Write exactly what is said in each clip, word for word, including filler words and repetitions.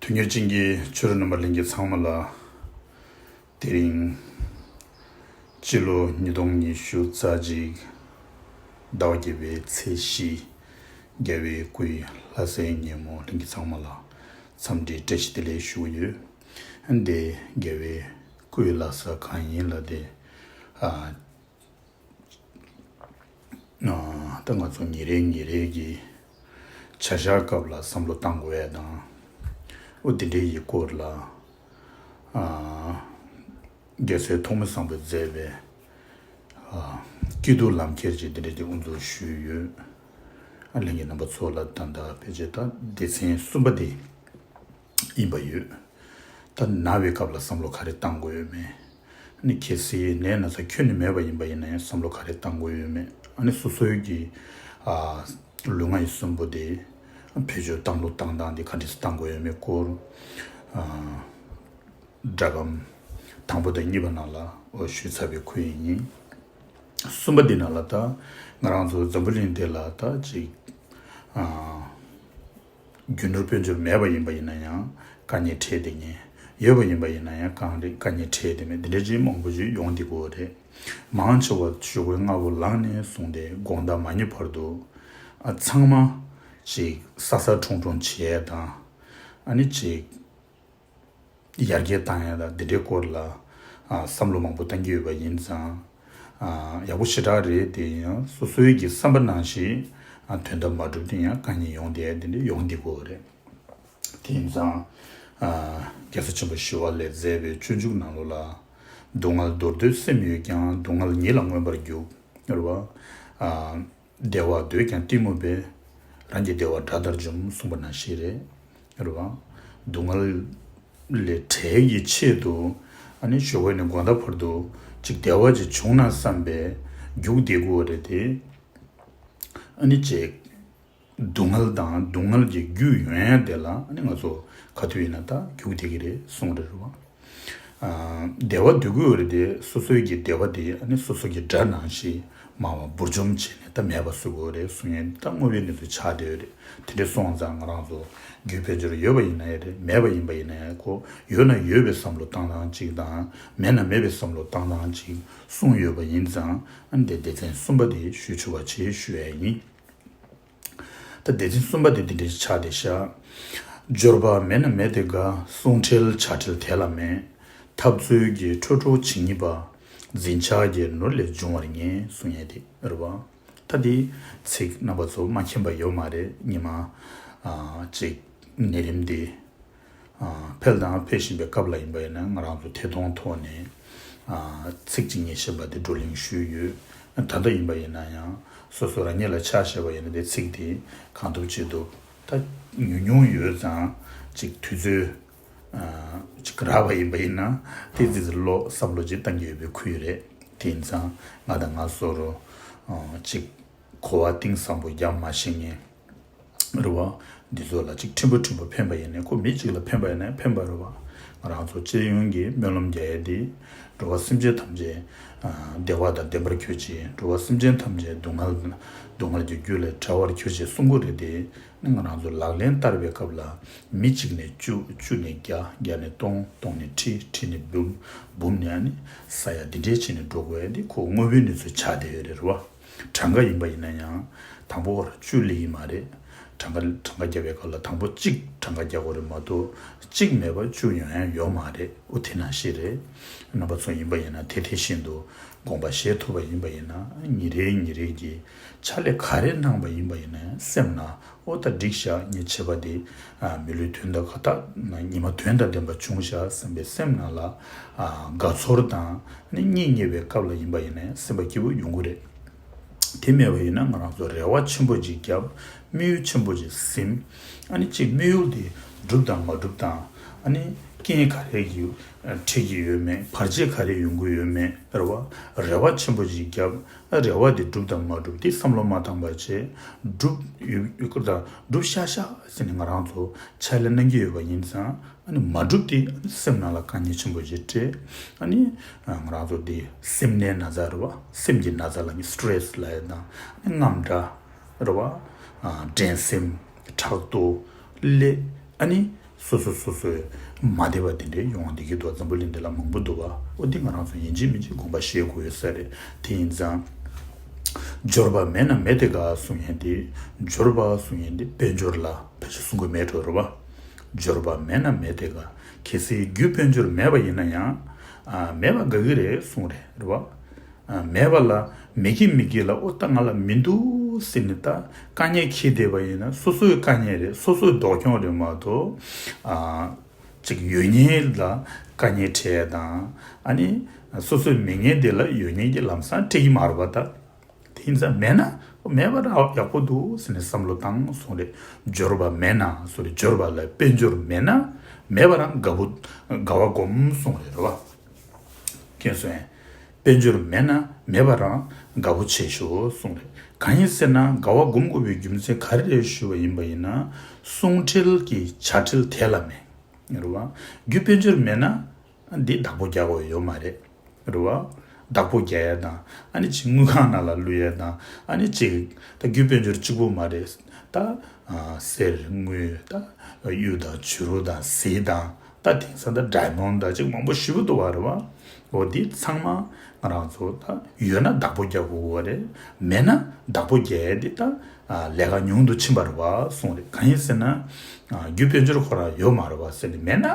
དོན་གཉེར་ཅན་གྱི་ཆོས་གྲོགས་རྣམ་པ་ལྷན་རྒྱས་ཚང་མ་ལ། དེ་རིང་སྤྱི་ལོ་ཉིས་སྟོང་ཉི་ཤུ་རྩ་གཅིག་ཟླ་བ་བརྒྱད་པའི་ཚེས་བཞི། རྒྱལ་བའི་སྐུའི་ལྷ་སའི་ཉིན་མོ་ལྷན་རྒྱས་ཚང་མ་ལ་འཚམས་འདྲི་བཀྲ་ཤིས་བདེ་ལེགས་ཞུ་གི་ཡོད། འདི་རྒྱལ་བའི་སྐུའི་ལྷ་ས་གང་ཡིན་ལབ་དེ། ཨ། ཨ། ད་ང་ཚོ་ཉིན་རེ་ཉིན་རེ་གི་བྱ་བཞག་སྐབས་ལ་བསམ་བློ་བཏང་དགོས་ཡ་དང་། འོ་དེ་འདྲའི་ཡི་སྐོར་ལ། ཨ། རྒྱལ་སྲས་ཐོགས་མེད་བཟང་པོས་མཛད་པའི། ཨ། སྐྱིད་སྡུག་ལམ་ཁྱེར་གྱི་དེ་འདྲའི་དེ་དབུ་འཛུགས་ཞུས་ཡོད། ཨ། ལྷན་རྒྱས་རྣམ་པ་ཚོ་ལ་ད་ལྟ་ཕལ་ཆེར་ད་སྡེ་ཚན་གསུམ་པ་དེ་ཡིན་པ་ཡོད། ད་ན་བའི་སྐབས་ལ་བསམ་བློ་ག་རེ་བཏང་དགོས་ཡོད་མེད། ཨ་ནི་གལ་སྲིད་ནད་ན་ཚ་ཁྱོན་ནས་མེད་པ་ཡིན་པ་ཡིན་ན་ཡང་བསམ་བློ་ག་རེ་བཏང་དགོས་ཡོད་མེད། ཨ་ནི་སོ་སོའི་གི། ཨ། ལུས་ངག་ཡིད་གསུམ་པོ་དེ་བེད་སྤྱོད་བཏང་ལུགས་བཏང་སྟངས་དེ་ག་འདྲས་སེ་བཏང་དགོས་ཡོད་མེད་སྐོར། ཨ། སྒྲ་སྒམ་དང་པོ་དང་གཉིས་པ་ནང་ལ་འོ་ཞུས་ཚར་བའི་ཁུལ་ཡིན། གསུམ་པ་འདི་ནང་ལ་ད་ང་རང་ཚོ་འཛམ་བུ་གླིང་འདི་ལ་ད་ཅིག། ཨ། རྒྱུ་ནོར་དཔལ་འབྱོར་མེད་པ་ཡིན་པ་ཡིན་ན་ཡང་དཀའ་ངལ་འཕྲད་བསྡད་མཁན། ཡོད་པ་ཡིན་པ་ཡིན་ན་ཡང་དཀའ་ངལ་དཀའ་ངལ་འཕྲད་བསྡད་མཁན་འདི་འདྲ་ཅིག་མང་པོ་ཅིག་ཡོང་བསྡད་ཀྱི་ཡོད་རེད། མང་ཆེ་བ་ཞོགས་པའི་སྔ་པོ་ལངས་ནས་བཟུང་སྟེ་དགོང་དག་མ་ཉལ་བར་དུ། ཨ། ཚང་མ་ཅིག་ས་ས་ཁྲོང་ཁྲོང་བྱེད་ཡས་དང་། ཨ་ནི་ཅིག་ཡར་རྒྱས་བཏང་ཡ་ལ་འདི་འདྲའི་སྐོར་ལ། ཨ། བསམ་བློ་མང་པོ་བཏང་གི་ཡོད་པ་ཡིན་ཙང་། ཨ། ཡག་པོ་ཞེ་དྲག་རེད། དེ་ཡང་སོ་སོའི་གི་བསམ་པ་ནང་བཞིན། ཨ། དོན་དག་མ་འགྲུབ་དེ་ཡང་དཀའ་ངལ་ཡོང་བསྡད་ཡ་དེ་འདྲ་ཡོང་བསྡད་ཀྱི་ཡོད་རེད། དེ་ཡིན་ཙང་། ཨ། རྒྱལ་སྲས་ཆེན་པོ་ཞི་བ་ལྷས་མཛད་པའི་སྤྱོད་འཇུག་ནང་ལོགས་ལ། སྡུག་བསྔལ་མདོར་བསྡུས་སེམས་ཡོད་ཀྱང་། སྡུག་བསྔལ་ཉིད་ལ་མངོན་པར་རྒྱུག་རེད་བ། ཨ། བདེ་བ་འདོད་ཀྱང་གཏི་མུག་པས། རང་གི་བདེ་བ་དགྲ་ལྟར་འཇོམས། གསུངས་པ་ནང་བཞིན་རེད། རེད་བ། སྡུག་བསྔལ་ལས་བྲལ་གྱི་ཆེད་དུ། ཨ་ནི་ཞོགས་པ་ནས་དགོང་དག་བར་དུ་ཅིག་བདེ་བ་ཅིག་བྱུང་ན་བསམ་པའི་རྒྱུག་བསྡད་ཀྱི་ཡོད་རེད་དེ། ཨ་ནི་ཅིག་སྡུག་བསྔལ་དང་སྡུག་བསྔལ་གྱི་རྒྱུ་ཡོང་ཡ་དེ་ལ་ཨ་ནི་ང་ཚོ་ག་དུས་ཡིན་ན་ད་རྒྱུག་བསྡད་ཀྱི་རེད་གསུངས་རེད། རེད་བ། ཨ། བདེ་བ་འདོད་ཀྱི་ཡོད་རེད་དེ། སོ་སོའི་གི་བདེ་བ་དེ་ཨ་ནི་སོ་སོ་གི་དགྲ་ནང་བཞིན་མང་བ་འབུར་འཇོམས་བྱས་ནས་ད་མེད་པ་བཟོ་དགོས་རེད་གསུང་ཡས་ད་དངོས་པོའི་གནས་ཚུལ་ཆགས་བསྡད་ཡོད་རེད། དེ་འདྲ་སོང་ཙང་ང་རང་ཚོ་རྒྱུ་དཔལ་འབྱོར་ཡོད་པ་ཡིན་ན་ཡང་རེད། མེད་པ་ཡིན་པ་ཡིན་ན་ཡང་ཁོ། ཡོད་ན་ཡོད་པའི་བསམ་བློ་བཏང་སྟངས་གཅིག་དང་། མེད་ན་མེད་པའི་བསམ་བློ་བཏང་སྟངས་གཅིག་གསུངས་ཡོད་པ་ཡིན་ཙང་། ཨ་ནི་དེ་སྡེ་ཚན་གསུམ་པ་དེ་ཞུ་ཆོག་པ་བྱེད་ཞུ་ཡ་ཡིན། ད་སྡེ་ཚན་གསུམ་པ་དེ་འདི་འདྲ་ཞིག་ཆགས་བསྡད་ཤག་འབྱོར་པ་མེད་ན་མེད་དེ་དགའ། གསུང་འཕྲིན་བྱ་བྲལ་དེ་ལ་མེད། འཐབ་རྩོད་ཀྱི་ཁྲོ་ཁྲོ་བྱེད་ཉེས་པ། འཛིན་ཆགས་ཀྱི་ནོར་ལས་འབྱུང་བར་ངེས། གསུང་ཡས་དེ་རེད་བ། ད་འདི་ཚིག་རྣམ་པ་ཚོ་མ་མཁྱེན་པ་ཡོད་མ་རེད། ཉི་མ། ཨ། གཅིག་ནད་རིམས་འདི། ཨ། འཕེལ་དང་འཕེལ་བཞིན་པའི་སྐབས་ལ་ཡིན་པ་ཡིན་ན་ང་རང་ཚོ་ཐད་གཏོང་ཐོག་ནས། ཨ། ཚིག་གཅིག་ངས་བཤད་པ་དེ་བགྲོ་གླེང་ཞུས་ཡོད། ད་ལྟ་ཡིན་པ་ཡིན་ན་ཡང་སོ་སོ་རང་ཉིད་ལ་ཆ་བཞག་པ་ཡིན་ན་དེ་ཚིག་དེ་གང་ཐུབ་ཅི་ཐུབ་ད་ཉུང་ཉུང་ཡོད་ཙང་ཅིག་དུས་ཚོད། ཨ། ཅིག་རག་པ་ཡིན་པ་ཡིན་ན་དེ་ཙི་ཙི་ལོག་བསམ་བློ་ཅིག་བཏང་གི་ཡོད་པའི་ཁུལ་རེད། དེ་ཡིན་ཙང་ང་དང་ང་སོ་རུ། ཨ། ཅིག་གོ་བ་གཏིང་ཟབ་པོ་རྒྱབ་མ་ཤེས་མཁན། རེད་བ། འདི་ཚོ་ལ་ཅིག་ཕྲན་བུ་ཕྲན་བུ་ཕན་པ་ཡིན་ནའི་ཁོ་མི་གཅིག་ལ་ཕན་པ་ཡིན་ནའི་ཕན་པ་རེད་བ། ང་རང་ཚོ་སྤྱི་ཡོངས་ཀྱི་སྨོན་ལམ་རྒྱག་ཡས་འདི། འགྲོ་བ་སེམས་ཅན་ཐམས་ཅད། ཨ། བདེ་བ་དང་ལྡན་པར་གྱུར་ཅིག་འགྲོ་བ་སེམས་ཅན་ཐམས་ཅད་སྡུག་བསྔལ། སྡུག་བསྔལ་གྱི་རྒྱུ་ལས་བྲལ་བར་གྱུར་ཅིག་གསུང་གི་རེད་དེ། ནི་ང་རང་ཚོ་ལག་ལེན་བསྟར་བའི་སྐབས་ལ་མི་གཅིག་ནས་བཅུ། བཅུ་ནས་བརྒྱ། བརྒྱ་ནས་སྟོང་། སྟོང་ནས་ཁྲི། ཁྲི་ནས་འབུམ། འབུམ་ནས་ཨ་ནི་ས་ཡ་འདི་འདྲའི་ཕྱིན་ནས་འགྲོ་དགོས་ཡ་འདི་ཁོ་དངོས་པོའི་གནས་ཚུལ་ཆགས་བསྡད་ཡོད་རེད། རེད་བ། གྲངས་ཀ་ཡིན་པ་ཡིན་ན་ཡང་དང་པོ་བར་བཅུ་སླེབས་ཀྱི་མ་རེད། གྲངས་ཀ་གྲངས་ཀ་རྒྱབ་པའི་སྐབས་ལ་དང་པོ་གཅིག་གྲངས་ཀ་རྒྱག་དགོས་རེད་མ་གཏོགས་གཅིག་མེད་པར་བཅུ་ཡོང་ཡ་ཡོད་མ་རེད། འོ་དེ་ནང་བཞིན་རེད། རྣམ་པ་ཚོ་ཡིན་པ་ཡིན་ན་དེ་དེ་བཞིན་དུ་དགོངས་པ་བཞེས་ཐུབ་པ་ཡིན་པ་ཡིན་ན་ཉིན་རེ་ཉིན་རེ་གི་ཕྱག་ལས་ག་རེ་གནང་པ་ཡིན་པ་ཡིན་ན་སེམས་ནང་། ཨོ་ད་འགྲིག་ཤག་ངས་བྱས་པ་དེ། ཨ། མི་ལུས་དོན་དང་ཁ་ཐག་ཉི་མ་དོན་དང་ལྡན་པ་བྱུང་ཤག་བསམ་པའི་སེམས་ནང་ལ། ཨ། དགའ་ཚོར་དང་ནི་སྙིང་ཉེ་བའི་སྐབས་ལ་ཡིན་པ་ཡིན་ན་སེམས་པ་སྐྱིད་པོ་ཡོང་གི་རེད། དེ་མེད་པ་ཡིན་ན་ང་རང་ཚོ་རེ་བ་ཆེན་པོ་ཅིག་བརྒྱབ། དམིགས་ཡུལ་ཆེན་པོ་ཅིག་ཟིན། ཨ་ནི་གཅིག་དམིགས་ཡུལ་དེ་འགྲུབ་དང་མ་འགྲུབ་དང་། ཨ་ནི་རྐྱེན་ག་རེ་ཡོད། འཕྲད་ཀྱི་ཡོད་མེད། བར་ཆད་ག་རེ་ཡོང་གི་ཡོད་མེད། རེ་བ། རེ་བ་ཆེན་པོ་ཅིག་བརྒྱབ། རེ་བ་དེ་འགྲུབ་དང་མ་འགྲུབ་དེ་བསམ་བློ་མ་བཏང་བར་བྱས། འགྲུབ་ཡོད་ཡོད་སྐོར་དང་འགྲུབ་ཤག་ཤག་ཟེར་ནས་ང་རང་ཚོ་ཕྱག་ལས་གནང་གི་ཡོད་པ་ཡིན་ཙང་། ཨ་ནི་མ་འགྲུབ་དེ་ཨ་ནི་སེམས་ནང་ལ་དཀའ་ངལ་ཆེན་པོ་ཞིག་སྤྲད། ཨ་ནི་ང་རང་ཚོ་དེ་སེམས་ནད་ན་ཚ་རེད་བ། སེམས་ཀྱི་ན་ཚ་ལ་ནི་སི་ཊེ་རེ་སི་ལབ་ཡ་དང་། ཨ་ནི་དངངས་སྐྲག་རེད་བ། ཨ། འགྲན་སེམས། ཕྲག་དོག་ལས། ཨ་ནི། སོ་སོ་སོ་སོའི་མ་བདེ་བ་དེ་འདྲའི་ཡོང་བ་འདི་གི་དོ། འཛམ་བུ་གླིང་འདི་ལ་མང་པོ་འདུག་བ། ཨོ་འདི་ང་རང་ཚོ་ཡིན་གཅིག་མིན་གཅིག་དགོངས་པ་བཞེས་དགོས་ཡོད་ས་རེད། དེ་ཡིན་ཙང་། འབྱོར་པ་མེད་ན་མེད་དེ་དགའ་གསུང་ཡས་འདི། འབྱོར་པ་གསུང་ཡས་འདི་དཔལ་འབྱོར་ལ་ཕལ་ཆེར་གསུང་གི་མེད་འགྲོ་རེད་བ། འབྱོར་པ་མེད་ན་མེད་དེ་དགའ། གལ་སྲིད་རྒྱུ་དཔལ་འབྱོར་མེད་པ་ཡིན་ན་ཡང་། ཨ་མེད་པ་དགའ་གི་རེད་གསུང་རེད་རེད་བ། ཨ་མེད་པ་ལ་མེད་ཀྱི་མེད་ཀྱི་ལ་ཨོ་ད་ང་ལ་མི་འདུག་ཟེར་ནས་ད་དཀའ་ངལ་འཁྱེར་བསྡད་པ་ཡིན་ན་སོ་སོའི་དཀའ་ངལ་རེད། སོ་སོའི་སྡུག་གྱོང་རེད་མ་གཏོགས། ཨ་ཅིག་ཡོད་ཉེན་ལ་དཀའ་ངལ་འཕྲད་ཡ་དང་། ཨ་ནི་སོ་སོའི་མེད་ཉེན་དེ་ལ་ཡོད་ཉེན་གྱི་ལམ་སང་འཕྲད་ཀྱི་མ་རེད་པ་ད། དེ་ཡིན་ཙང་མེད་ན་མེད་པ་རང་ཡག་པོ་འདུག་ཟེར་ནས་བསམ་བློ་བཏང་གསུང་རེད། འབྱོར་པ་མེད་ན་གསུང་རེད། འབྱོར་པ་ལ་དཔལ་འབྱོར་མེད་ན་མེད་པ་རང་དགའ་པོ་དགའ་བ་སྒོམ་གསུང་རེད་རེད་བ། མཁྱེན་སོང་ངས། དཔལ་འབྱོར་མེད་ན་མེད་པ་རང་དགའ་པོ་བྱེད་ཤོག་གསུང་རེད། གང་ཡིན་ཟེར་ན་དགའ་བ་སྒོམ་དགོས་པའི་རྒྱུ་མཚན་ག་རེ་རེད་ཞུས་པ་ཡིན་པ་ཡིན་ན། གསུང་འཕྲིན་གྱི་བྱ་འཕྲིན་དེ་ལ་མེད། རེད་བ། རྒྱུ་དཔལ་འབྱོར་མེད་ན་འདི་བདག་པོ་རྒྱག་དགོས་ཡོད་མ་རེད། རེད་བ། བདག་པོ་རྒྱག་ཡ་དང་ཨ་ནི་ཅིག་དངུལ་ཁང་ནང་ལ་བླུག་ཡ་དང་ཨ་ནི་ཅིག་ད་རྒྱུ་དཔལ་འབྱོར་གཅིག་པོ་མ་རེད། ད་ཨ་གསེར་དངུལ་ད་གཡུ་དང་བྱུ་རུ་དང་གཟི་དང་། ད་དེང་སང་ད་ཌའི་མོན་ཌི་ཅིག་མང་པོ་ཞེ་པོ་འདུག་བ་རེད་བ། འོ་འདི་ཚང་མ་ང་རང་ཚོ་ད་ཡོད་ན་བདག་པོ་རྒྱག་དགོས་བ་རེད། མེད་ན་བདག་པོ་རྒྱག་ཡ་འདི་ད་ཨ་ལས་ཀ་ཉུང་དུ་ཕྱིན་པ་རེད་བ་གསུངས་རེད། གང་ཡིན་ཟེར་ན་ཨ་རྒྱུ་དཔལ་འབྱོར་ཁོ་རང་ཡོད་མ་རེད་བ་ཟེར་ནས། མེད་ན་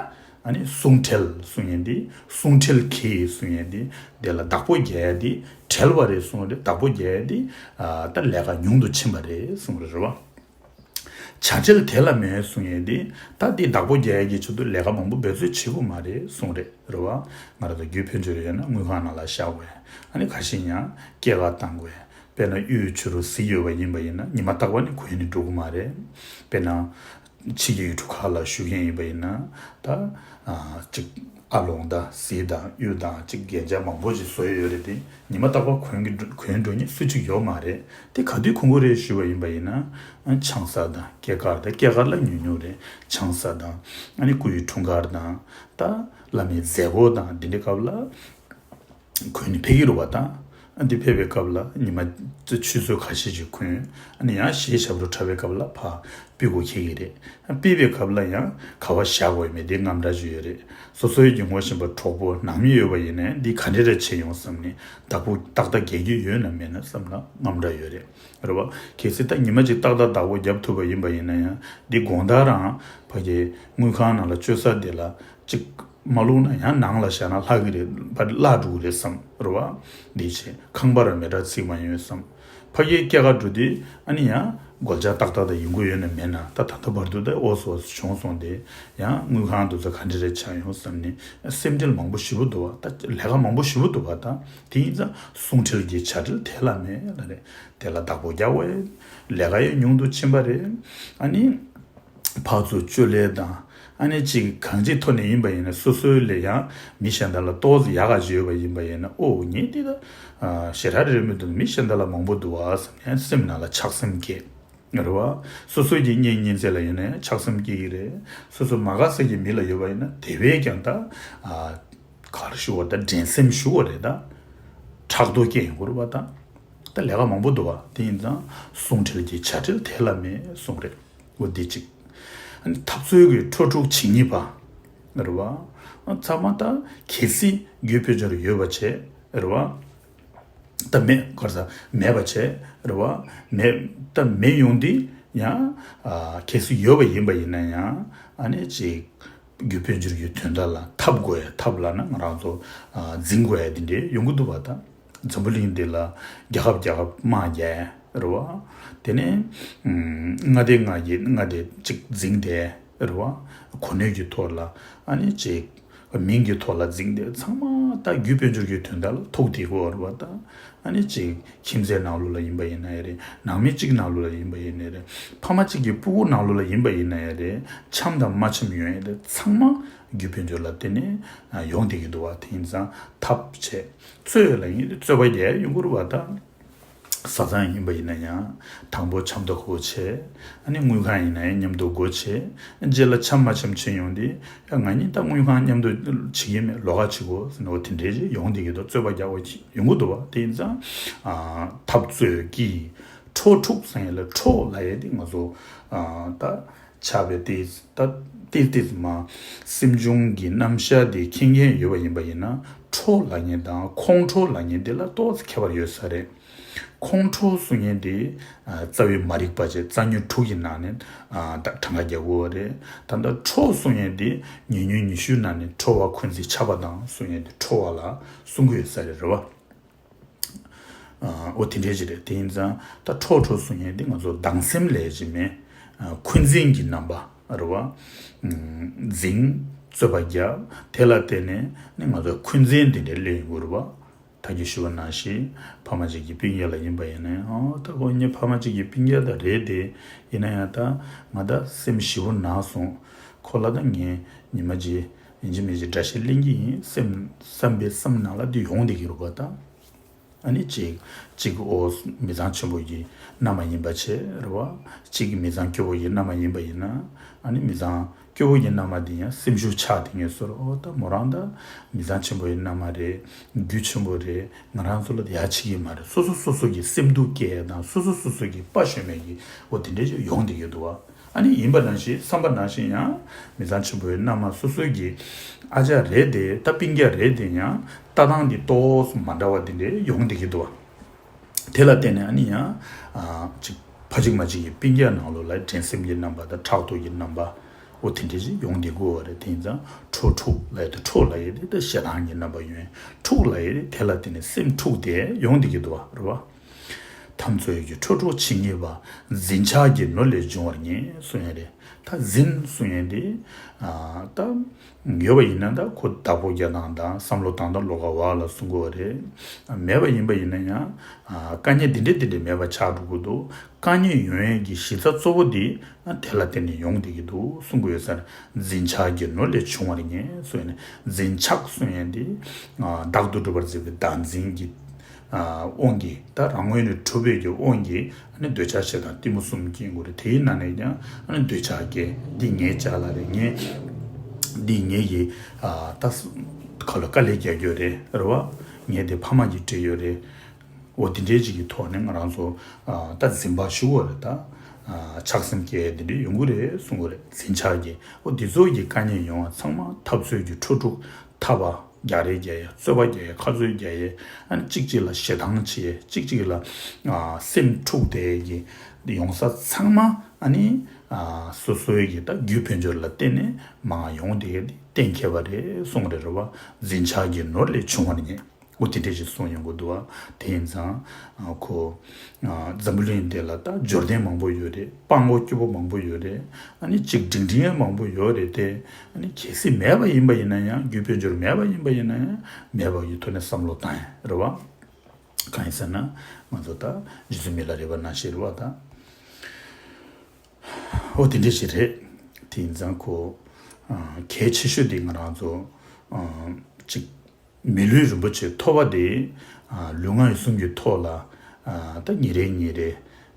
ཨ་ནི་གསུང་འཕྲིན་གསུང་ཡ་འདི་གསུང་འཕྲིན་གྱི་གསུང་ཡ་འདི་དེ་ལ་བདག་པོ་རྒྱག་ཡ་འདི་བྲེལ་བ་རེད་གསུངས་རེད། བདག་པོ་རྒྱག་ཡ་འདི་ཨ་ད་ལས་ཀ་ཉུང་དུ་ཕྱིན་པ་རེད་གསུངས་རེད་རེད་བ། བྱ་འཕྲིན་དེ་ལ་མེད་གསུང་ཡས་དེ། ད་དེ་བདག་པོ་རྒྱག་ཡས་ཀྱི་ཆེད་དུ་ལས་ཀ་མང་པོ་འབད་རྩོལ་བྱེད་དགོས་མ་རེད་གསུང་རེད་རེད་བ། ང་རང་ཚོ་རྒྱུ་དཔལ་འབྱོར་ཡོད་ན་དངུལ་ཁང་ནང་ལ་བཞག་དགོས། ཨ་ནི་ཁ་ཤས་ཡང་སྐྱེད་ཀ་བཏང་དགོས། དཔེར་ན་གཡུ་བྱུ་རུ་གཟི་ཡོད་པ་ཡིན་པ་ཡིན་ན་ཉི་མ་རྟག་པར་ནི་གོན་ནས་འགྲོ་གི་མ་རེད། དཔེར་ན་ཕྱི་རྒྱལ་ཡུལ་གྲུ་ཁག་ལ་བཞུགས་མཁན་ཡིན་པ་ཡིན་ན་ད་ཨ་གཅིག་ཨ་ལོང་དང་གཟི་དང་གཡུ་དང་གཅིག་རྒྱན་ཆ་མང་པོ་ཞིག་བཟོ་ཡི་ཡོད་རེད་དེ། ཉི་མ་རྟག་པར་གོན་གྱི་འགྲོ་གོན་འགྲོ་མཁན་སུ་གཅིག་ཡོད་མ་རེད། དེ་ག་དུས་གོན་དགོས་རེད་ཞུས་པ་ཡིན་པ་ཡིན་ན། ཆང་ས་དང་སྐྱེས་སྐར་དང་། སྐྱེས་སྐར་ལ་ཉུང་ཉུང་རེད། ཆང་ས་དང་ཨ་ནི་སྐུ་ཡི་འཁྲུངས་སྐར་དང་། ད་བླ་མའི་མཛད་སྒོ་དང་འདི་འདྲའི་སྐབས་ལ་གོན་ནས་ཕེབས་ཀྱི་རེད་བ་དང་། ཨ་འདི་ཕེབས་པའི་སྐབས་ལ་ཉི་མ་ཆུ་ཚོད་ཁ་ཤས་ཅིག་གོན། ཨ་ནི་ཡང་གཞས་ཞབས་བྲོ་འཁྲབ་པའི་སྐབས་ལ་ཕར་ཕུད་དགོས་འཁེལ་གྱི་རེད། ཕུད་པའི་སྐབས་ལ་ཡང་ག་པར་བཞག་དགོས་མེད་དེ་དངངས་སྐྲག་ཅིག་ཡོད་རེད། སོ་སོའི་གི་ངོ་ཤེས་པ་གྲོགས་པོ་ནང་མི་ཡོད་པ་ཡིན་ནའི་འདི་ག་འདྲ་རེ་བྱས་ཡོང་བསམ་ནས་བདག་པོ་ཏག་ཏག་རྒྱག་རྒྱུ་ཡོད་ན་མེད་ན་བསམ་ན་དངངས་སྐྲག་ཡོད་རེད། རེད་བ། གལ་སྲིད་ད་ཉི་མ་གཅིག་ཏག་ཏག་བདག་པོ་རྒྱབ་ཐུབ་པ་ཡིན་པ་ཡིན་ན་ཡང་འདི་དགོང་དག་རང་ཕ་གི་དངུལ་ཁང་ནང་ལ་བཅོལ་ས་དེ་ལ་གཅིག་མ་བླུགས་ན་ཡང་ནང་ལ་བཞག་ན་ལྷག་གི་རེད། ཕར་བརླག་འགྲོ་གི་རེད་བསམ། རེད་བ། འདི་བྱས་ཁང་པར་མེ་སྲེག་ཚིག་མ་ཡོང་བསམ། ཕ་གིའི་སྐྱེས་སྐར་འགྲོ་དུས་ཨ་ནི་ཡང་སྒོ་ལྕགས་ཏག་ཏག་དང་ཡིན་དགོས་ཡོད་ན་མེད་ན། ད་ད་ལྟ་བར་དུ་ད་ཨོ་སོ་བྱུང་སོང་སྟེ། ཡང་དངུལ་ཁང་དུ་ཚོ་ག་འདྲ་རེ་ཆགས་ཡོང་བསམ་ནས་སེམས་ཁྲལ་མང་པོ་ཞེ་པོ་འདུག་བ། ད་ལས་ཀ་མང་པོ་ཞེ་པོ་འདུག་བ། ད་དེ་ཡིན་ཙང་གསུང་འཕྲིན་གྱི་བྱ་འཕྲིན་དེ་ལ་མེད་ལ་རེད། དེ་ལ་བདག་པོ་རྒྱག་དགོས། ལས་ཀ་ཡང་ཉུང་དུ་ཕྱིན་པ་རེད། ཨ་ནི། ཕར་ཚུར་བཅོལ་ལས་དང་། ཨ་ནི་གཅིག་གང་ཅིའི་ཐོག་ནས་ཡིན་པ་ཡིན་ན་སོ་སོའི་ལས་ཡང་མི་གཞན་དག་ལ་ཏོག་ཙམ་ཡག་ག་ཅིག་ཡོད་པ་ཡིན་པ་ཡིན་ན། ཨོ་ངས་འདི་ད་ཞེ་དྲག་རེད་མི་འདུག་མི་གཞན་དག་ལ་མང་པོ་འདུག་ཨ་བསམ་ནས་སེམས་ནང་ལ་ཆགས་སེམས་སྐྱེ། རེད་བ། སོ་སོའི་གི་གཉེན་ཉེ་ཚན་ལ་ཡིན་ནའི་ཆགས་སེམས་སྐྱེ་གི་རེད། སོ་སོ་མ་དགའ་ས་གི་མི་ལ་ཡོད་པ་ཡིན་ན་དེ་བས་ཀྱང་ད་ག་རེ་ཞུ་བ་ད་འགྲན་སེམས་ཞུ་བ་རེད། ད་ཕྲག་དོག་སྐྱེ་ཡོང་གི་རེད་བ། ད་ད་ལས་ཀ་མང་པོ་འདུག་བ། དེ་ཡིན་ཙང་གསུང་འཕྲིན་གྱི་བྱ་འཕྲིན་དེ་ལ་མེད་གསུང་རེད། འོ་འདི་གཅིག་ཨ་ནི་འཐབ་རྩོད་ཀྱི་འཕྲོ་འཁྲུག་ཇི་སྙེད་པ། རེད་བ། ཚང་མ་ད་གལ་སྲིད་རྒྱུ་དཔལ་འབྱོར་ཡོད་པ་བྱས། རེད་བ། ད་མེད་གར་ས་མེད་པ་བྱས། རེད་བ། མེད་ད་མེད་ཡོང་དུས་ཡང་ཨ་གལ་སྲིད་ཡོད་པ་ཡིན་པ་ཡིན་ན་ཡང་ཨ་ནི་ཅིག་རྒྱུ་དཔལ་འབྱོར་གྱི་དོན་དག་ལ་འཐབ་དགོས་ཡ། འཐབ་ལབ་ན་ང་རང་ཚོ་ཨ་འཛིང་དགོས་ཡ་དེ་འདྲའི་ཡོང་གི་འདུག་བ། ད་འཛམ་བུ་གླིང་འདི་ལ་རྒྱལ་ཁབ་རྒྱལ་ཁབ་དམག་རྒྱག་རེད་བ། དེ་ནས་ཨམ་མངའ་སྡེ་ལྔ་གི་མངའ་སྡེ་གཅིག་འཛིང་བསྡད་རེད་བ། གོ་གནས་ཀྱི་ཐོག་ལ་ཨ་ནི་ཅིག་མིང་གི་ཐོག་ལ་འཛིང་བསྡད། ཚང་མ་ད་རྒྱུ་དཔལ་འབྱོར་གྱི་དོན་དག་ལ་ཐུག་བསྡད་ཀྱི་ཡོད་རེད་བ། ད་ཨ་ནི་ཅིག་ཁྱིམ་མཚེས་ནང་ལོགས་ལ་ཡིན་པ་ཡིན་ན་ཡང་རེད། ནང་མི་གཅིག་ནང་ལོགས་ལ་ཡིན་པ་ཡིན་ན་ཡང་རེད། ཕ་མ་གཅིག་གི་སྤུ་གུ་ནང་ལོགས་ལ་ཡིན་པ་ཡིན་ན་ཡང་རེད། འཆམ་དང་མ་འཆམ་ཡོང་ཡ་དེ་ཚང་མ་རྒྱུ་དཔལ་འབྱོར་ལ་བརྟེན་ནས་ཡོང་བསྡད་ཀྱི་འདུག་བ། དེ་ཡིན་ཙང་འཐབ་བྱས་རྩོད་ལ་ཡིན་རྩོད་པ་རྒྱག་ཡོང་གི་རེད་བ། ད་བཟའ་ཚང་ཡིན་པ་ཡིན་ན་ཡང་དང་པོ་འཆམ་མཐུན་སྒོ་ཕྱེ། ཨ་ནི་དངུལ་ཁང་ཡིན་ན་ཡང་མཉམ་དུ་སྒོ་ཕྱེ། རྗེས་ལ་འཆམ་མ་འཆམ་ཕྱིན་ཡོང་དུས་ཡ་ང་གཉིས་ད་དངུལ་ཁང་མཉམ་དུ་བྱེད་ཀྱི་མེད། ལོགས་ཀ་བྱེད་དགོས་ཟེར་ནས་འོ་དེ་འདྲའི་ཅིག་ཡོང་བསྡད་ཀྱི་འདུག་རྩོད་པ་རྒྱག་པ་ཅིག་ཡོང་གི་འདུག་བ། དེ་ཡིན་ཙང་ཨ་འཐབ་རྩོད་ཀྱི་འཕྲོ་འཁྲུག་ཟེར་ཡ་ལ་འཕྲོ་ལབ་ཡ་དེ་ང་ཚོ་ཨ་ད་ཆགས་པའི་དེ་ད་ ཏིས་ཏིས་མ་སེམས་བྱུང་གི་རྣམ་གཞག་དེ་མཁྱེན་མཁན་ཡོད་པ་ཡིན་པ་ཡིན་ན། ཁྲོ་ལབ་མཁན་དང་ཁོང་ཁྲོ་ལབ་མཁན་དེ་ལ་ཏོག་ཙམ་ཁྱད་པར་ཡོད་ས་རེད། ཁོང་ཁྲོ་གསུང་མཁན་དེ་ཨ་རྩ་བའི་མ་རིག་པ་བྱས་རྩ་ཉོན་དྲུག་གི་ནང་ནས་ཨ་ད་གྲངས་ཀ་རྒྱག་དགོས་པ་རེད། ད་ལྟ་ཁྲོ་གསུང་མཁན་དེ་ཉེ་ཉོན་ཉི་ཤུའི་ནང་ནས་ཁྲོ་བ་འཁོན་འཛིན་ཆགས་པ་དང་གསུང་མཁན་དེ་ཁྲོ་བ་ལ་གསུང་གི་ཡོད་ས་རེད། རེད་བ། ཨ་འོ་དེ་འདྲས་ཅིག་རེད། དེ་ཡིན་ཙང་ད་ཁྲོ་ཁྲོ་གསུང་མཁན་དེ་ང་ཚོ་སྡང་སེམས་ལས་ཅིག་མེད། ཨ་འཁོན་འཛིན་གྱི་རྣམ་པ་རེད་བ། འཛིང་རྩོད་པ་རྒྱག་དེ་ལ་བརྟེན་ནས་ནི་ང་ཚོ་འཁོན་འཛིན་དེ་འདྲས་སླེབས་ཡོང་གི་རེད་བ། ད་གིན་ཞུས་པ་ནང་བཞིན་ཕ་མ་གཅིག་གི་སྤུན་ཀྱག་ལ་ཡིན་པ་ཡིན་ན་ཡང་། ཨོ་ད་ཁོ་ངའི་ཕ་མ་གཅིག་གི་སྤུན་ཀྱག་ད་རེད་དེ། ཡིན་ན་ཡང་ད་ང་ད་སེམས་ཞེ་པོ་ན་སོང་། ཁོ་ལ་ད་ངས་ཉི་མ་གཅིག་ཡིན་གཅིག་མིན་གཅིག་དགྲ་ཤ་ལེན་གྱི་ཡིན་སེམས་བསམ་པའི་བསམ་ནང་ལ་དེ་ཡོང་བསྡད་ཀྱི་རེད་བ་ད། ཨ་ནི་གཅིག་གཅིག་ཨོ་མི་ཚང་ཆེན་པོ་ཡི་མནའ་མ་ཡིན་པ་བྱས་རེད་བ། གཅིག་གི་མི་ཚང་སྐྱོ་བོ་ཡི་མནའ་མ་ཡིན་པ་ཡིན་ན། ཨ་ནི་མི་ཚང་སྐྱོ་བོ་ཡི་མནའ་མ་དེ་ཡང་སེམས་ཤུགས་ཆག་དེ་ངེས་སོ་རེད། ཨོ་ད་མོ་རང་ད་མི་ཚང་ཆེན་པོ་ཡི་མནའ་མ་རེད། རྒྱུ་ཆེན་པོ་རེད། ང་རང་ཚོ་ལ་ཡ་བྱེད་ཀྱི་མ་རེད། སོ་སོ་སོ་སོ་གི་སེམས་སྡུག་སྐྱེ་ཡ་དང་སོ་སོ་སོ་སོ་གི་དཔའ་ཞུམ་མེད་ཀྱི་འོ་དེ་འདྲས་ཅིག་ཡོང་བསྡད་ཀྱི་འདུག་བ། ཨ་ནི་ཡིན་པ་ནང་བཞིན་བསམ་པ་ནང་བཞིན་ཡང་མི་ཚང་ཆེན་པོའི་མནའ་མ་སོ་སོའི་གི་ཨ་ཅག་རེད་དེ་ད་སྤུན་ཀྱག་རེད་དེ་ཡང་ལྟ་སྟངས་དེ་ཏོག་ཙམ་མ་འདྲ་བ་དེ་འདྲས་ཡོང་བསྡད་ཀྱི་འདུག་བ། དེ་ལ་བརྟེན་ནས་ཨ་ནི་ཡང་ཨ་ཅིག་ཕ་གཅིག་མ་གཅིག་གི་སྤུན་ཀྱག་ནང་ལོགས་ལ་འགྲན་སེམས་ཀྱི་རྣམ་པ་དང་ཕྲག་དོག་གི་རྣམ་པ་འོ་དེ་འདྲས་ཅིག་ཡོང་བསྡད་ཀྱི་ཡོད་རེད། དེ་ཡིན་ཙང་ཁྲོ་འཁྲུག་ལབ་ཡ་དེ་ཁྲོ་ལབ་ཡ་དེ་ད་ཞེ་སྡང་གི་རྣམ་པ་ཡོང་། འཁྲུག་ལབ་ཡ་དེ་དེ་ལ་བརྟེན་ནས་སེམས་འཁྲུག་དེ་ཡོང་བསྡད་ཀྱི་འདུག་བ། རེད་བ། འཐབ་རྩོད་ཀྱི་ཁྲོ་འཁྲུག་ཇི་སྙེད་པ། འཛིན་ཆགས་ཀྱི་ནོར་ལས་བྱུང་བར་ངེས་གསུང་ཡ་རེད། ད་འཛིན་གསུང་ཡ་དེ་ཨ་ད་ཡོད་པ་ཡིན་ན་ད་ཁོ་བདག་པོ་རྒྱག་སྟངས་དང་བསམ་བློ་བཏང་སྟངས་ལོགས་ཀ་བ་ལ་གསུང་གི་ཡོད་རེད། མེད་པ་ཡིན་པ་ཡིན་ན་ཡང་ཨ་དཀའ་ངལ་འདི་འདྲས་འདི་འདྲས་མེད་པ་ཆགས་འགྲོ་གི་འདུག་དཀའ་ངལ་ཡོང་ཡས་ཀྱི་གཞི་རྩ་གཙོ་བོ་འདི་ཨ་དེ་ལ་བརྟེན་ནས་ཡོང་བསྡད་ཀྱི་འདུག་གསུང་གི་ཡོད་ས་རེད། འཛིན་ཆགས་ཀྱི་ནོར་ལས་བྱུང་བར་ངེས་གསུང་ཡ་ནི་འཛིན་ཆགས་གསུང་ཡ་འདི་ཨ་བདག་ཏུ་གྲུབ་པར་བྱེད་པའི་བདག་འཛིན་གྱི་ཨ་དབང་གིས་ད་རང་ངོས་ནས་གྲུབ་པའི་གི་དབང་གིས་ཨ་ནི་འདོད་ཆགས་ཞེ་སྡང་གཏི་མུག་གསུམ་སྐྱེ་དགོས་རེད། དེའི་ནང་ནས་ཀྱང་ཨ་ནི་འདོད་ཆགས་སྐྱེ། འདི་ངའི་ཅ་ལག་རེད། ངས་འདི་ངའི་གི་ཨ་ད་ཁ་ལ་དཀའ་ལས་རྒྱག་རྒྱུ་རེད་རེད་བ། ངས་དེ་ཕ་མ་གིས་སྤྲད་ཡོད་རེད། འོ་དེ་འདྲའི་ཅིག་གི་ཐོག་ནས་ང་རང་ཚོ་ཨ་ད་འཛིན་པ་ཞུ་དགོས་རེད། ད་ཨ་ཆགས་སེམས་སྐྱེ་དེ་འདྲའི་ཡོང་གི་རེད་གསུང་གི་རེད། འཛིན་ཆགས་ཀྱི་འོ་དེ་ཚོ་གི་དཀའ་ངལ་ཡོང་བ་ཚང་མ་འཐབ་རྩོད་ཀྱི་ཁྲོ་འཁྲུག་འཐབ་པ་རྒྱག་རེས་རྒྱག་ཡས། རྩོད་པ་རྒྱག་ཡས། ཁ་རྩོད་རྒྱག་ཡས། ཨ་ནི་གཅིག་གཅིག་ལ་ཞེ་སྡང་བྱེད་ཡས། གཅིག་གཅིག་ལ་ཨ་སེམས་འཁྲུག་དེ་གི་ཡོང་ས་ཚང་མ་ཨ་ནི་ཨ་སོ་སོའི་གི་ད་རྒྱུ་དཔལ་འབྱོར་ལ་བརྟེན་ནས་མང་ཡོང་དེ་གཏན་འཁེལ་བ་རེད་གསུང་གི་རེད་རེད་བ། འཛིན་ཆགས་ཀྱི་ནོར་ལས་བྱུང་བར་ངེས། འོ་དེ་འདྲས་ཞིག་གསུངས་ཡོང་གི་འདུག་བ། དེ་ཡིན་ཙང་ཨ་ཁོ་ཨ་འཛམ་བུ་གླིང་འདི་ལ་ད་འབྱོར་ལྡན་མང་པོ་ཡོད་རེད། སྤྲང་པོ་སྐྱོ་པོ་མང་པོ་ཡོད་རེད། ཨ་ནི་གཅིག་འབྲིང་འབྲིང་མང་པོ་ཡོད་རེད་དེ། ཨ་ནི་གལ་སྲིད་མེད་པ་ཡིན་པ་ཡིན་ན་ཡང་རྒྱུ་དཔལ་འབྱོར་མེད་པ་ཡིན་པ་ཡིན་ན་ཡང་མེད་པ་ཡི་ཐོག་ནས་བསམ་བློ་བཏང་ཡ་རེད་བ། གང་ཡིན་ཟེར་ན་ང་ཚོ་ད་རྗེ་བཙུན་མི་ལ་རས་པ་ནང་བཞིན་རེད་བ་ད། འོ་དེ་འདྲས་ཞིག་རེད། དེ་ཡིན་ཙང་ཁོ་ཨ་གལ་ཆེ་ཤོས་དེ་ང་རང་ཚོ་ཨ་གཅིག་མི་ལུས་རིན་པོ་ཆེ་ཐོབ་པ་དེ་ཨ་ལུས་ངག་ཡིད་གསུམ་གྱི་ཐོག་ལ་ཨ་ད་ཉིན་རེ་ཉིན་རེ་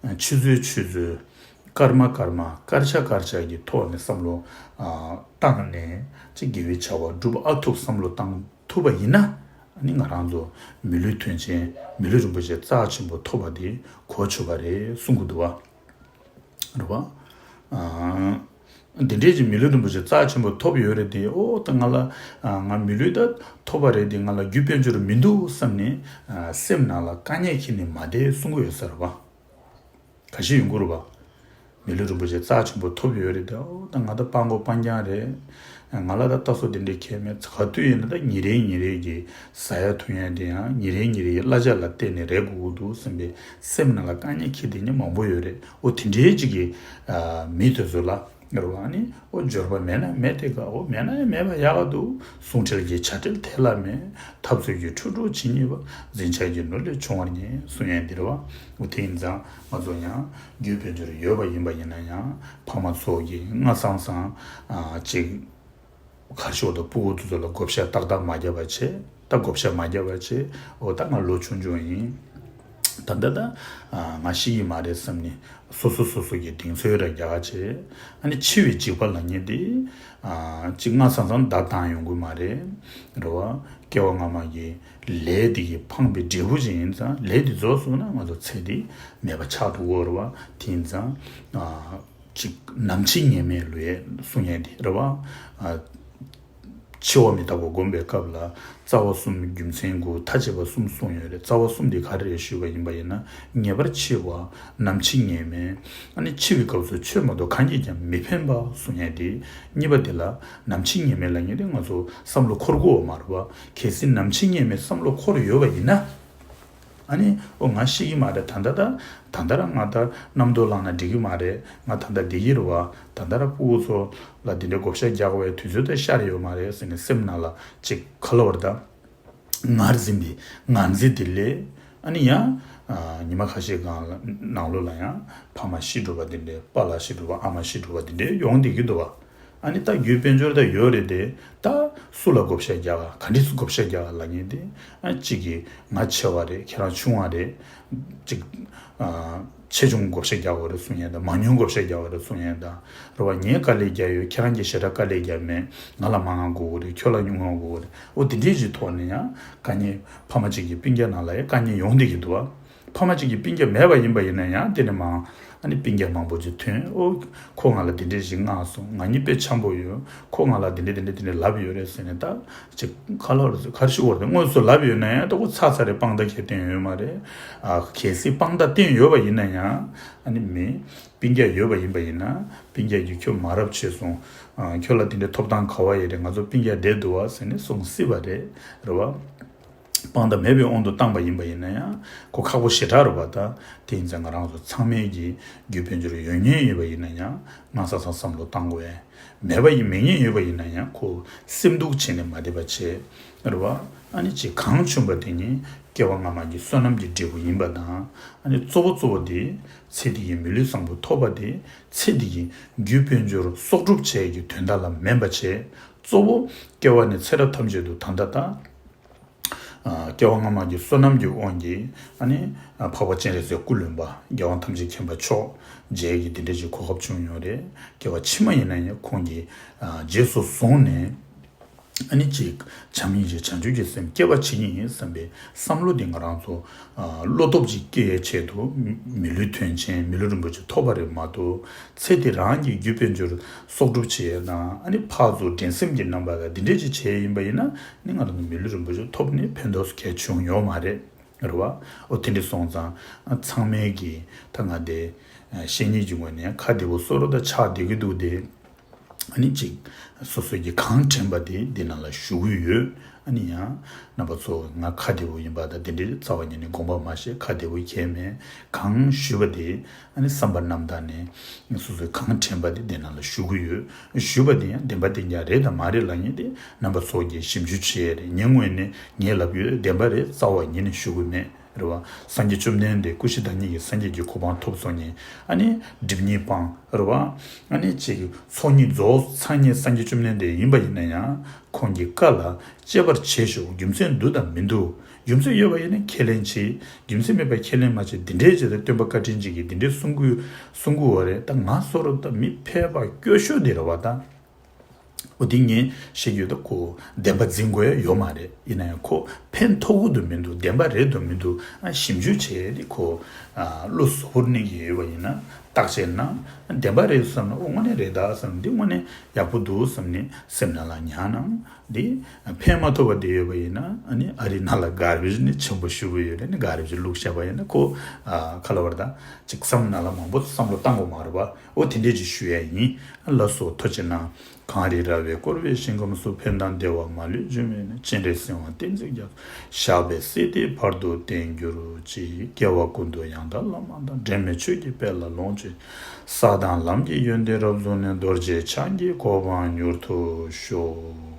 ཨ་ཆུ་ཚོད་ཆུ་ཚོད་སྐར་མ་སྐར་མ་སྐར་ཆ་སྐར་ཆ་གི་ཐོག་ནས་བསམ་བློ་ཨ་བཏང་ནས་ཅིག་དགེ་བའི་བྱ་བ་སྒྲུབ་ཨ་ཐུབ་བསམ་བློ་བཏང་ཐུབ་པ་ཡིན་ན། ཨ་ནི་ང་རང་ཚོ་མི་ལུས་དོན་ཆེན་མི་ལུས་རིན་པོ་ཆེ་རྩ་ཆེན་པོ་ཐོབ་པ་དེ་གོ་ཆོད་པ་རེད་གསུང་གི་འདུག་བ། རེད་བ། ཨ་འདི་འདྲའི་ཅིག་མི་ལུས་རིན་པོ་ཆེ་རྩ་ཆེན་པོ་ཐོབ་ཡོད་རེད་དེ། ཨོ་ད་ང་ལ་ཨ་ང་མི་ལུས་ད་ཐོབ་པ་རེད་དེ། ང་ལ་རྒྱུ་དཔལ་འབྱོར་མི་འདུག་བསམ་ནས་ཨ་སེམས་ནང་ལ་དཀའ་ངལ་འཁྱེར་ནས་མ་བསྡད་གསུང་གི་ཡོད་ས་རེད་བ། ག་ཞིག་ཡོང་གི་རེད་བ། མི་ལུས་རིན་པོ་ཆེ་རྩ་ཆེན་པོ་ཐོབ་ཡོད་རེད་དེ། ཨོ་ད་ང་ད་སྤྲང་པོ་སྤྲང་རྐྱང་རེད། ང་ལ་ད་ལྟ་སོ་དེ་འདྲའི་ཁེལ་མེད། ག་དུས་ཡིན་ན་ད་ཉིན་རེ་ཉིན་རེ་གི་ཟ་ཡ་འཐུང་ཡ་དེ་ཡང་ཉིན་རེ་ཉིན་རེ་གི་གླ་ཆ་ལ་བརྟེན་ནས་རེད་དགོས་ཀྱི་འདུག་བསམ་པའི་སེམས་ནང་ལ་དཀའ་ངལ་འཁྱེར་དེ་ཉིན་མང་པོ་ཡོད་རེད། ཨོ་དེ་འདྲའི་ཅིག་གི་ཨ་མི་དེ་ཚོ་ལ་རེད་བ། ཨ་ནི་ཨོ་འབྱོར་པ་མེད་ན་མེད་དེ་ག་ཨོ་མེད་ན་ཡང་མེད་པ་ཡག་ག་འདུག་གསུང་འཕྲིན་གྱི་བྱ་བྲལ་དེ་ལ་མེད། འཐབ་རྩོད་ཀྱི་ཁྲོ་འཁྲུག་ཇི་སྙེད་པ། འཛིན་ཆགས་ཀྱི་ནོར་ལས་བྱུང་བར་ངེས་གསུང་ཡ་འདི་རེད་བ། ཨོ་དེ་ཡིན་ཙང་ང་ཚོ་ཡང་རྒྱུ་དཔལ་འབྱོར་ཡོད་པ་ཡིན་པ་ཡིན་ན་ཡང་ཕ་མ་ཚོ་གིས་སྔ་སང་སང་ཨ་ཅིག་གར་ཤོག་དང་སྤུ་གུ་དེ་ཚོ་ལ་བགོ་བཤའ་ཏག་ཏག་མ་བརྒྱབ་པ་བྱས། ད་བགོ་བཤའ་མ་བརྒྱབ་པ་བྱས། འོ་ད་ང་ལོ་ཆུང་ཆུང་ཡིན། ད་ལྟ་ད་ཨ་ང་ཤི་གི་མ་རེད་བསམ་ནས་སོ་སོ་སོ་སོ་གི་གདེང་ཚོད་ར་རྒྱག་བྱས། ཨ་ནི་འཆི་བའི་འཇིགས་པ་ལབ་མཁན་དེ་ཨ་ཅིག་སྔ་སང་སང་བརྡ་བཏང་ཡོང་གི་མ་རེད། རེད་བ། སྐྱེ་བ་སྔ་མ་གི་ལས་དེ་གིས་འཕངས་པའི་འབྲས་བུ་ཅིག་ཡིན་ཙང་། ལས་དེ་རྫོགས་སོང་ན་ང་ཚོ་ཚེ་འདི་མེད་པ་ཆགས་འགྲོ་གི་ཡོད་རེད་བ། དེ་ཡིན་ཙང་ཨ་ ཅིག་ནམ་འཆི་ངེས་མེད་ལུས་ཡས་གསུང་ཡས་དེ་རེད་བ། ཨ། འཆི་བ་མི་རྟག་པ་སྒོམ་པའི་སྐབས་ལ་རྩ་བ་གསུམ་རྒྱུ་མཚན་དགུ་མཐའ་བྱེད་པ་གསུམ་གསུངས་ཡོད་རེད། རྩ་བ་གསུམ་དེ་ག་རེ་རེད་ཞུས་པ་ཡིན་པ་ཡིན་ན། ངེས་པར་འཆི་བ། ནམ་འཆི་ངེས་མེད། ཨ་ནི་འཆི་བའི་སྐབས་སུ་ཆོས་མ་གཏོགས་གང་གིས་ཀྱང་མི་ཕན་པ་གསུང་ཡས་དེ། གཉིས་པ་དེ་ལ་ནམ་འཆི་ངེས་མེད་ལབ་མཁན་དེ་ང་ཚོ་བསམ་བློ་འཁོར་དགོས་པ་མ་རེད་བ། གལ་སྲིད་ནམ་འཆི་ངེས་མེད་བསམ་བློ་འཁོར་ཡོད་པ་ཡིན་ན། ཨ་ནི་ཨོ་ང་ཤི་གི་མ་རེད། ད་ལྟ་ད་ད་ལྟ་ར་ང་ད་རྣམ་རྟོག་ལངས་ན་འགྲིག་གི་མ་རེད། ང་ད་ལྟ་བསྡད་ཀྱི་རེད་བ། ད་ལྟ་ར་ཕྲུ་གུ་ཚོ་ལ་འདི་འདྲའི་བགོ་བཤའ་རྒྱག་དགོས་པའི་དུས་ཚོད་ད་ཤར་ཡོད་མ་རེད་ཟེར་ནས་སེམས་ནང་ལ་ཅིག་ག་ལབ་རེད་ད། ངར་འཛིན་པའི་ངར་འཛིན་དེ་ལས། ཨ་ནི་ཡང་ཨ་ཉི་མ་ཁ་ཤས་སྒང་ལ་ནང་ལོགས་ལ་ཡང་ཕ་མ་ཤི་འགྲོ་བ་དེ་འདྲའི་པཱ་ལགས་ཤི་འགྲོ་བ་ཨ་མ་ཤི་འགྲོ་བ་དེ་འདྲའི་ཡོང་བསྡད་ཀྱི་འདུག་བ། ཨ་ནི་ད་རྒྱུ་དཔལ་འབྱོར་ད་ཡོད་རེད་དེ། ད་སུ་ལ་བགོ་བཤའ་རྒྱག་ག་ག་འདྲས་སུ་བགོ་བཤའ་རྒྱག་ག་ལབ་མཁན་དེ། ཨ་གཅིག་གིས་ང་ཆེ་བ་རེད། ཁྱེད་རང་ཆུང་བ་རེད། གཅིག་ཨ་ཆེ་ཆུང་བགོ་བཤའ་རྒྱག་དགོས་རེད་གསུང་ཡས་དང་། མང་ཉུང་བགོ་བཤའ་རྒྱག་དགོས་རེད་གསུང་ཡས་དང་། རེད་བ། ངས་དཀའ་ལས་རྒྱག་ཡོད། ཁྱེད་རང་གིས་ཞེ་དྲག་དཀའ་ལས་རྒྱག་མེད། ང་ལ་མང་ང་དགོས་ཀྱི་རེད། ཁྱོད་ལ་ཉུང་ང་དགོས་ཀྱི་རེད། ཨོ་དེ་འདྲས་ཀྱི་ཐོག་ནས་ཡང་དཀའ་ངལ། ཕ་མ་གཅིག་གི་སྤུན་ཀྱག་ནང་ལ་ཡང་དཀའ་ངལ་ཡོང་བསྡད་ཀྱི་འདུག་བ། ཕ་མ་གཅིག་གི་སྤུན་ཀྱག་མེད་པ་ཡིན་པ་ཡིན་ན་ཡང་དེ་ནས་མང་། ཨ་ནི་སྤུན་ཀྱག་མང་པོ་ཅིག་ཐོན། ཨོ་ཁོ་ང་ལ་དེ་འདྲས་ཞིག་མངགས་སོང་། ང་གཉིས་དཔེ་འཆམ་པོ་ཡོད། ཁོ་ང་ལ་དེ་འདྲས་དེ་འདྲས་དེ་འདྲས་ལབ་ཡོད་རེད་ཟེར་ནས། ད་ཅིག་ཁ་ལོ་རེད་ཟེར་ག་རེ་ཞུ་དགོས་རེད། དངོས་སུ་ལབ་ཡོད་ན་ཡང་ད་ཁོ་ཚ་ཚ་རེད། དཔང་རྟགས་ཁྱེར་བསྟན་ཡོད་མ་རེད། ཨ་གལ་སྲིད་དཔང་རྟགས་བསྟན་ཡོད་པ་ཡིན་ན་ཡང་། ཨ་ནི་མི་སྤུན་ཀྱག་ཡོད་པ་ཡིན་པ་ཡིན་ན། སྤུན་ཀྱག་གིས་ཁྱོད་མ་རབས་བྱས་སོང་། ཨ་ཁྱོད་ལ་དེ་འདྲའི་ཐོབ་ཐང་ག་བ་ཡོད་རེད། ང་ཚོ་སྤུན་ཀྱག་བསྡད་འདུག་བ་ཟེར་ནས་གསུང་སྲིད་པ་རེད། རེད་བ། དཔང་རྟགས་མེད་པའི་དབང་དུ་བཏང་པ་ཡིན་པ་ཡིན་ན་ཡང་ཁོ་ཁག་པོ་ཞེ་དྲག་རེད་བ། ད་དེ་ཡིན་ཙང་ང་རང་ཚོ་ཚང་མས་ཀྱི་རྒྱུ་དཔལ་འབྱོར་ཡོད་མཁན་ཡོད་པ་ཡིན་ན་ཡང་སྔ་ས་སང་བསམ་བློ་བཏང་དགོས་ཡ། མེད་པ་ཡིན་མེད་མཁན་ཡོད་པ་ཡིན་ན་ཡང་ཁོ་སེམས་སྡུག་བྱས་ནས་མ་བསྡད་པ་བྱས། རེད་བ། ཨ་ནི་ཅིག་གང་བྱུང་བ་དེ་ཉིད་སྐྱེ་བ་སྔ་མ་གི་བསོད་ནམས་ཀྱི་འབྲས་བུ་ཡིན་པ་དང་། ཨ་ནི་གཙོ་བོ་གཙོ་བོ་དེ་ཚེ་འདི་གི་མི་ལུས་བཟང་པོ་ཐོབ་པ་དེ་ཚེ་འདི་གི་རྒྱུ་དཔལ་འབྱོར་གསོག་སྒྲུབ་བྱེད་ཀྱི་དོན་དག་ལ་མིན་པ་བྱས། གཙོ་བོ་སྐྱེ་བ་ནས་ཚེ་རབས་ཐམས་ཅད་དུ་ད་ལྟ་ད། ཨ་སྐྱེ་བ་སྔ་མ་གི་བསོད་ནམས་ཀྱི་དབང་གིས་ཨ་ནི་ཨ་འཕགས་པ་སྤྱན་རས་གཟིགས་སྐུ་ལོན་པ། རྒྱལ་དབང་ཐམས་ཅད་མཁྱེན་པ་མཆོག་མཇལ་གྱི་དེ་འདྲ་ཞིག་གོ་སྐབས་བྱུང་ཡོད་རེད། སྐྱེ་བ་ཕྱི་མ་ཡིན་ན་ཡང་ཁོང་གིས་ཨ་རྗེས་སུ་བཟུང་ནས། ཨ་ནི་ཅིག་བྱམས་སྙིང་རྗེ་བྱང་ཆུབ་ཀྱི་སེམས་བསྐྱེད་པ་བྱེད་ཀྱི་ཡིན་བསམ་པའི་བསམ་བློ་འདི་ང་རང་ཚོ་ཨ་བློ་སྟོབས་ཅིག་སྐྱེ་ཡའི་ཆེད་དུ། མི་ལུས་དོན་ཆེན་མི་ལུས་རིན་པོ་ཆེ་ཐོབ་པ་རེད་མ་གཏོགས། ཚེ་འདི་རང་གི་རྒྱུ་དཔལ་འབྱོར་གསོག་སྒྲུབ་བྱེད་ཡས་དང་། ཨ་ནི་ཕར་ཚུར་འགྲན་སེམས་ཀྱི་རྣམ་པ་ལ་འདི་འདྲས་ཅིག་བྱས་ཡིན་པ་ཡིན་ན། ནི་ང་རང་ཚོ་མི་ལུས་རིན་པོ་ཆེ་ཐོབ་ནས་ཕན་ཐོགས་སུ་གལ་བྱུང་ཡོད་མ་རེད། རེད་བ། ཨོ་དེ་འདྲས་སོང་ཙང་ཚང་མས་ཀྱི་ད་ང་དེ་བཤད་ཉེས་ཀྱི་ངོས་ནས་ཁ་བདེ་པོ་བཟོ་རོགས། ད་ཆགས་བསྡད་ཀྱི་འདུག་དེ། ཨ་ནི་ཅིག་སོ་སོ་གིས་གང་དྲན་པ་དེ་འདི་ནང་ལ་ཞུ་གི་ཡོད། ཨ་ནི་ཡང་རྣམ་པ་ཚོ་ང་ཁ་བདེ་པོ་ཡིན་པ་དང་དེ་འདྲའི་རྩ་བ་ཉིད་ནས་དགོངས་པ་མ་བཞེས། ཁ་བདེ་པོ་ཁྱེར་མེད། གང་ཞུས་པ་དེ་ཨ་ནི་བསམ་པ་རྣམ་དག་ནས་སོ་སོས་གང་དྲན་པ་དེ་འདི་ནང་ལ་ཞུ་གི་ཡོད། ཞུས་པ་དེ་ཡང་བདེན་པ་བདེན་རྐྱང་རེད་དང་མ་རེད་ལབ་མཁན་དེ་རྣམ་པ་ཚོ་གིས་ཞིབ་འཇུག་བྱེད་ཡས་རེད། ངའི་ངོས་ནས་ངས་ལབ་ཡོད་བདེན་པ་རེད་རྩ་བ་ཉིད་ནས་ཞུ་གི་མེད། རེད་བ། སངས་རྒྱས་བཅོམ་ལྡན་འདས་སྐུ་བཞི་བདག་ཉིད་ཀྱི་སངས་རྒྱས་ཀྱི་གོ་འཕང་ཐོབ་སོང་ནས། ཨ་ནི་སྒྲིབ་གཉིས་སྤངས། རེད་བ། ཨ་ནི་ཅིག་ཚོགས་གཉིས་རྫོགས་ཚར་མཁན་སངས་རྒྱས་བཅོམ་ལྡན་འདས་ཡིན་པ་ཡིན་ན་ཡང་། ཁོང་གི་བཀའ་ལ་གཅེས་པར་བྱེད་ཤོག་རྒྱུ་མཚན་འདུག་དང་མི་འདུག་རྒྱུ་མཚན་ཡོད་པ་ཡིན་ན་ཁས་ལེན་བྱེད། རྒྱུ་མཚན་མེད་པ་ཁས་ལེན་མ་བྱེད། འདི་འདྲའི་བྱེད་དུས་སྟོན་པ་བཀའ་དྲིན་ཅན་གྱིས་འདི་འདྲའི་གསུང་གི་གསུང་གི་ཡོད་རེད། ད་ང་བཟོ་འདྲ་ད་མི་ཕལ་པ་སྐྱོ་ཤོས་འདི་རེད་བ་ད། འོ་དེ་ངས་བཤད་རྒྱུ་ད་ཁོ་བདེན་པ་འཛིན་དགོས་ཡ་ཡོད་མ་རེད། ཡིན་ན་ཡང་ཁོ་ཕན་ཐོགས་ཀྱི་འདུག་མི་འདུག་བདེན་པ་རེད་འདུག་མི་འདུག་ཨ་ཞིབ་འཇུག་བྱས་ཏེ་ཁོ་ཨ་བློ་གཟུ་བོར་གནས་ཀྱི་ཡོད་པ་ཡིན་ན་བརྟག་དཔྱད་གནང་། བདེན་པ་རེད་བསམ་ན། ཨོ་དངོས་གནས་རེད་ད་བསམ་ན། འདི་དངོས་གནས་ཡག་པོ་འདུག་བསམ་ནས་སེམས་ནང་ལ་ཉར་གནང་། འདི་ཕན་མ་ཐོགས་པ་དེ་ཡོད་པ་ཡིན་ན། ཨ་ནི་ཨ་རིའི་ནང་ལ་གར་བེཇ་ནི་ཆེན་པོ་ཞེ་པོ་ཡོད་རེད། ནི་གར་བེཇ་བླུགས་བཞག་པ་ཡིན་ན་ཁོ་ཨ་ཁ་ལ་བར་ད་ཅིག་བསམ་ནང་ལ་མང་པོ་བསམ་བློ་བཏང་དགོས་མ་རེད་པ། ཨོ་དེ་འདྲས་ཅིག་ཞུ་ཡ་ཡིན། ལགས་སོ། ཐུགས་རྗེ་གནང་། གངས་རི་ར་བས་བསྐོར་བའི་ཞིང་ཁམས་སུ། ཕན་དང་བདེ་བ་མ་ལུས་རྒྱུ་མེད་ན། སྤྱན་རས་གཟིགས་དབང་བསྟན་འཛིན་རྒྱལ། ཞབས་པད་སྲིད་མཐའི་བར་དུ་བརྟན་གྱུར་ཅིག་སྐྱེ་བ་ཀུན་ཏུ་ཡང་དག་བླ་མ་དང་། འབྲལ་མེད་ཆོས་ཀྱི་དཔལ་ལ་ལོངས་སྤྱོད། ས་དང་ལམ་གྱི་ཡོན་ཏན་རབ་རྫོགས་ནས། རྡོ་རྗེ་འཆང་གི་གོ་འཕང་མྱུར་ཐོབ་ཤོག།